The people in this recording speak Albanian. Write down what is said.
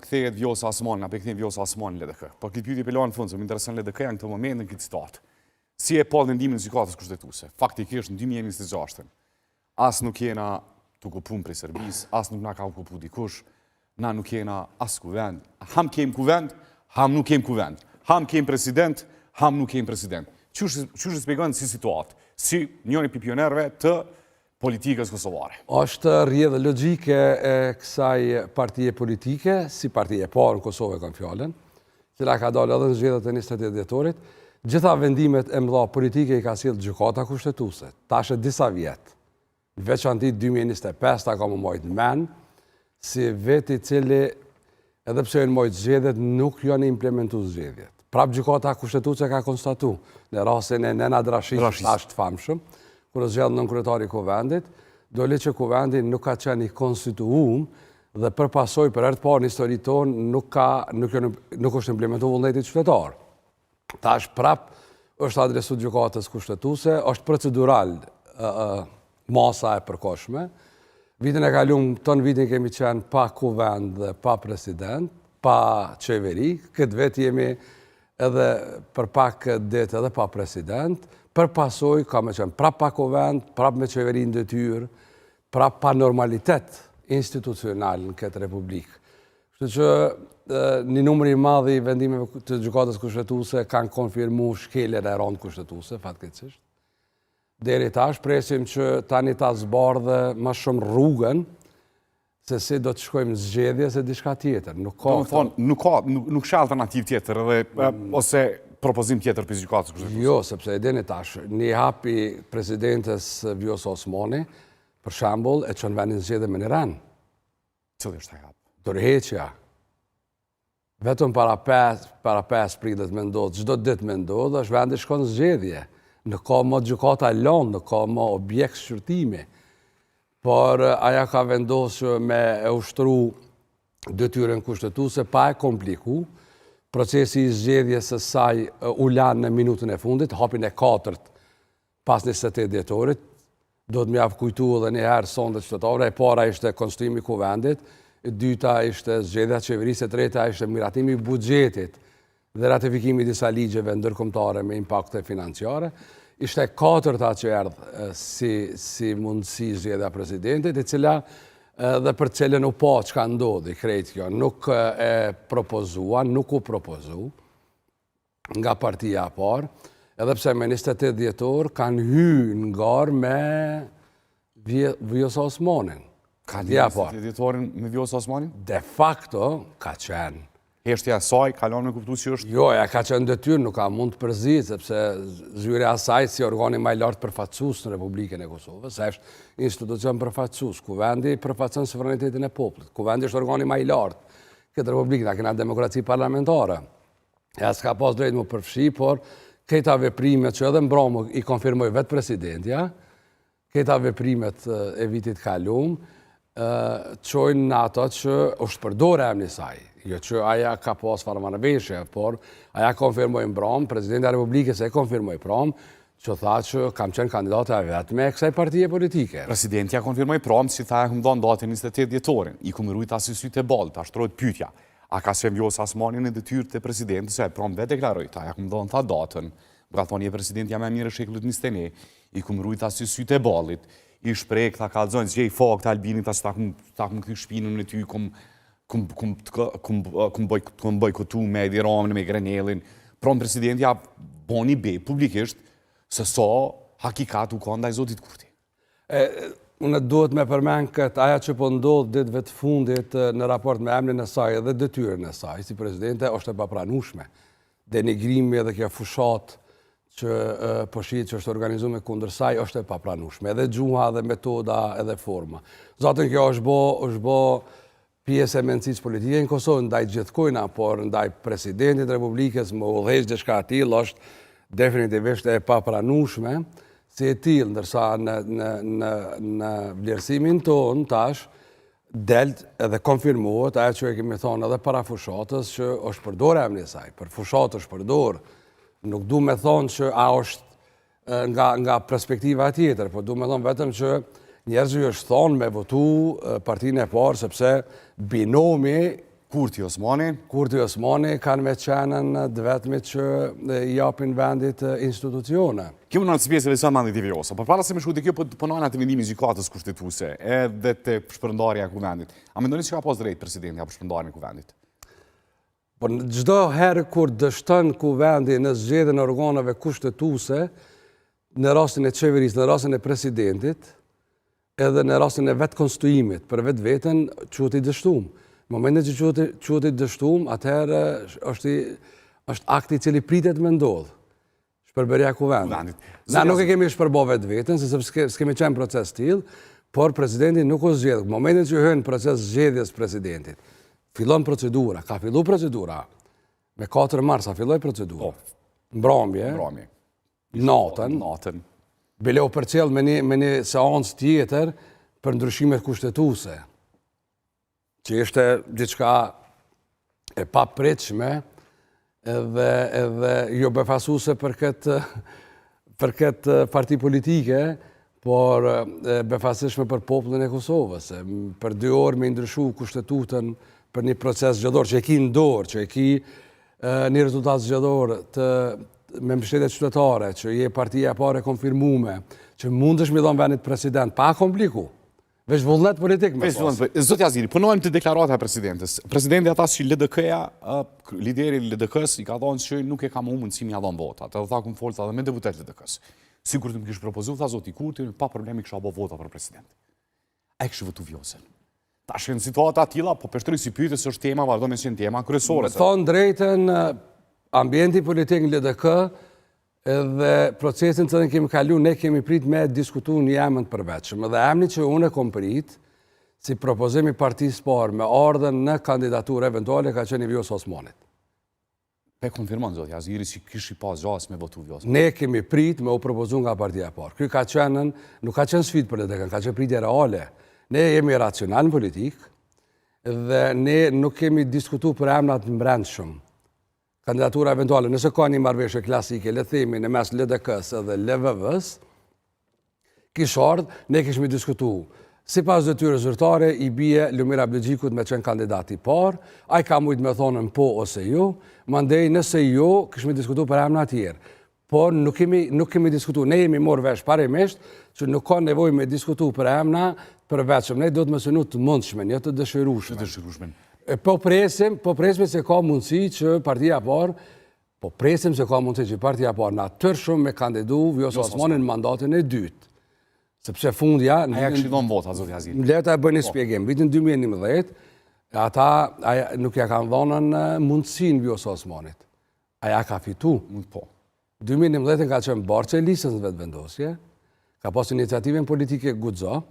kthehet Vjosa Osmani, a po e kthen Vjosa Osmani LDK? Po këtë pyetje po e la në fund, se më intereson LDK-ja në këtë moment në këtë situatë. Si e pa vendimin e Gjykatës Kushtetuese? Faktikisht në 2026-ën, as nuk jena të okupum prej Serbisë, as nuk na ka okupu dikush, na nuk jena as kuvend, ham kem kuvend, ham nuk kem kuvend, ham kem president, ham nuk kem president. Qysh qysh e shpjegon si situatë, si njëri prej pionerëve të politikës kosovare? Është rrjedhë logjike e kësaj partie politike, si parti e parë në Kosovë e kam fjalën, cila ka dalë edhe në zgjedhjet e 28 dhjetorit, gjitha vendimet e mëdha politike i ka sjellë Gjykata Kushtetuese, tash e disa vjet. Në veçanti 2025 ta ka me majtë në men, si vit i cili edhe pse janë majtë zgjedhjet, nuk janë implementu zgjedhjet. Prap Gjykata Kushtetuese ka konstatu në rastin e Nenad Rashiqit, tash të famshëm, kur u zgjedh nënkryetari i Kuvendit, doli që Kuvendi nuk ka qenë i konstituum dhe për pasojë për herë të parë në histori tonë nuk ka nuk janë nuk është implementu vullneti qytetar. Tash prap është adresu gjykatës kushtetuese, është procedural masa e përkohshme. Vitin e kalum, tonë vitin kemi qenë pa kuvend dhe pa president, pa qeveri. Këtë vit jemi edhe për pak ditë edhe pa president. Për pasojë ka me qenë prap pa kuvend, prap me qeveri në detyrë, prap pa normalitet institucional në këtë republikë. Kështu që një numër i madh i vendimeve të gjykatës kushtetuese kanë konfirmu shkeljen e rëndë kushtetuese, fatkeqësisht. Deri tash presim që tani ta zbardhë më shumë rrugën se si do të shkojmë në zgjedhje se diçka tjetër. Nuk ka. Do të thonë, nuk ka, nuk, nuk sheh alternativë tjetër edhe mm. ose propozim tjetër për gjykatës kushtetuese. Jo, sepse e dini tash, një hap i presidentes Vjosa Osmani, për shembull, e çon vendin në zgjedhje me një ren. Cili është ai hap? Dorëheqja. Vetëm para 5, para 5 prillit me ndodhë, çdo ditë me ndodhë, është vendi shkon në zgjedhje. Nuk ka më gjykata e lëndë, nuk ka më objekt shqyrtimi. Por aja ka vendosur me e ushtru detyrën kushtetuese pa e kompliku. Procesi i zgjedhjes së saj u la në minutën e fundit, hapin e katërt pas 28 dhjetorit, duhet me jav kujtu edhe një herë sonde qytetarëve, e para ishte konstituimi i kuvendit, e dyta ishte zgjedhja e qeverisë, e treta ishte miratimi i buxhetit dhe ratifikimi i disa ligjeve ndërkombëtare me impakte financiare. Ishte e katërta që erdh si, si mundësi zgjedhja e presidentit, e cila dhe për cilën u pa çka ndodhi krejt kjo, nuk e propozua, nuk u propozu, nga partia e parë, edhe pse me 28 dhjetor kanë hy në garë me Vjosa Osmanin. Ka një 28 dhjetorin me Vjosa Osmanin? De facto, ka qenë. Heshtja e saj, ka lënë me kuptu që është... Jo, ja ka qenë detyrë, nuk ka mund të përzihet, sepse zyrja e saj si organi ma i lartë përfaqësues në Republikën e Kosovës, se është institucion përfaqësues, kuvendi përfaqëson sovranitetin e popullit, kuvendi është organi ma i lartë këtë Republikë, na kena demokraci parlamentare. Ja s'ka pas drejt mu përfshi, por këta veprimet që edhe mbramë i konfirmoi vetë presidentja, këta veprimet e vitit kalum, çojnë në ato që është përdorë emni saj. Jo që aja ka pas farë marrëveshje, por aja konfirmoi mbramë, presidentja e Republikës e konfirmoi pramë, që tha që kam qenë kandidate e vetme e kësaj partie politike. Presidentja konfirmoi pramë, si tha e kum dhënë datën 28 dhjetorin, i kum rujt si sytë e ballit, ta shtrohet pyetja. A ka qenë Vjosa Osmani në detyrë të presidentit, se pramë vetë deklaroi, tha ja kum dhënë tha datën, më ka thonë je presidentja më e mirë e shekullit 21, i kum rujt si sytë e ballit, i shpreh tha kallzon s'gjej fakte Albini tha se ta kum ta kum kthy shpinën në ty kum kum kum kum kum boj kum bojkotu me Edi Ramën me Grenellin. Pramë presidentja boni be publikisht se sa hakikat u ka ndaj zotit Kurti. E, unë duhet me përmend këtë, aja që po ndodh ditëve të fundit në raport me emrin e saj dhe detyrën e saj si presidente është e papranueshme. Denigrimi edhe kjo fushatë që po shihet që është organizuar kundër saj është e papranueshme. Edhe gjuha, edhe metoda, edhe forma. Zaten kjo është bo, është bo pjesë e mendësisë politike në Kosovë, ndaj gjithkujna, por ndaj presidentit të Republikës me udhëheq diçka e tillë është definitivisht e papranueshme si e tillë, ndërsa në në në në vlerësimin tonë tash del edhe konfirmohet ajo që e kemi thonë edhe para fushatës që është përdorë emri i saj, për fushatë është përdorë. Nuk du me thonë që a është nga, nga perspektiva tjetër, po du me thonë vetëm që njerëzve ju është thonë me votu partinë e parë, sepse binomi Kurti Osmani. Kurti Osmani kanë me qenë të vetmit që i japin vendit institucione. Kjo më në të pjesë e veçantë mandit i Vjosa. Por para se me shku te kjo, po, po nalna te vendimi i gjykatës kushtetuese, edhe te shpërndarja e kuvendit. A mendoni që ka pas drejt presidenti apo shpërndarjen e kuvendit? Po çdo herë kur dështon kuvendi në zgjedhjen e organeve kushtetuese, në rastin e qeverisë, në rastin e presidentit, edhe në rastin e vetëkonstituimit për vetveten, quhet i dështum. Në momentin që quhet, quhet i dështum, atëherë është, është akti i cili pritet me ndodhë. Shpërbërja e kuvendit. Na nuk e kemi shpërbo vetveten, se s'kemi qenë proces tillë, por presidenti nuk u zgjedh. Në momentin që hyn proces zgjedhjes presidentit, fillon procedura, ka fillu procedura. Me 4 mars, a filloi procedura. Po. Mbrambje. Mbrambje. Natën. Natën. Bile u përcjell me një, me një seancë tjetër për ndryshimet kushtetuese, që ishte diçka e papritshme edhe, edhe jo befasuese për këtë, për këtë parti politike, por e befasishme për popullin e Kosovës. Për dy orë me ndryshu kushtetutën për një proces zgjedhor që e ki në dorë, që e ki një rezultat zgjedhor të me mbështetje qytetare, që je partia e parë e konfirmume, që mundesh me i dhonë vendit president, pa kompliku. Veç vullnet politik me pas. Zoti Haziri, po nalem te deklarata e presidentes. Presidenti tha që LDK-ja, lideri i LDK-s, i ka thonë që nuk e kam mundësi me ia dhonë votat. Edhe tha kum folë edhe me deputet LDK-s. Sikur të më kish propozu, tha zoti Kurti, pa problem i kisha bo vota për president. A e kish votu Vjosën? Tash në situata të tilla, po pe shtroj si pyetje se është tema, vazhdon me qenë tema kryesore. Me thonë drejtën, ambienti politik në LDK edhe procesin të cilin kemi kalu, ne kemi prit me diskutu një emën të përveçëm. Edhe emni që unë e kom prit, si propozim i partisë parë me ardhë në kandidaturë eventuale ka qenë i Vjosa Osmanit. Pe konfirmon, zoti Haziri, si kishi pas gjasë me votu Vjosën. Ne kemi prit me u propozu nga partia e parë. Ky ka qenë, nuk ka qenë sfidë për LDK, ka qenë pritje reale. Ne jemi racional në politikë dhe ne nuk kemi diskutu për emnat në brendshëm. Kandidatura eventuale, nëse ka një marrëveshje klasike, le themi në mes LDK-së dhe LVV-së, kish ardhë, ne kishmi diskutu. Sipas detyrës zyrtare, i bie Lumir Abdixhikut me qenë kandidat i parë, ai ka mujtë me thonën po ose jo, mandej nëse jo, kishmi diskutu për emna tjerë. Por nuk kemi, nuk kemi diskutu, ne jemi morë vesh parimisht, që nuk ka nevojë me diskutu për emna përveçëm, ne duhet me synu të mundshmen, jo të dëshirueshmen. Të dëshirueshmen. E po presim, po presim se ka mundësi që partia e parë Po presim se ka mundësi që partia e parë natyrshëm me kandidu Vjosa Osmanin në mandatin e dytë. Sepse fundja... A ja kishit dhonë vota, zoti Haziri? Më le ta bëj një po. shpjegim. Vitin 2011, ata nuk ja kanë dhonën mundësinë Vjosa Osmanit. Aja ka fitu. Po. 2011 ka qenë bartëse e listës në Vetëvendosje, ka pas iniciativën politike Guxo,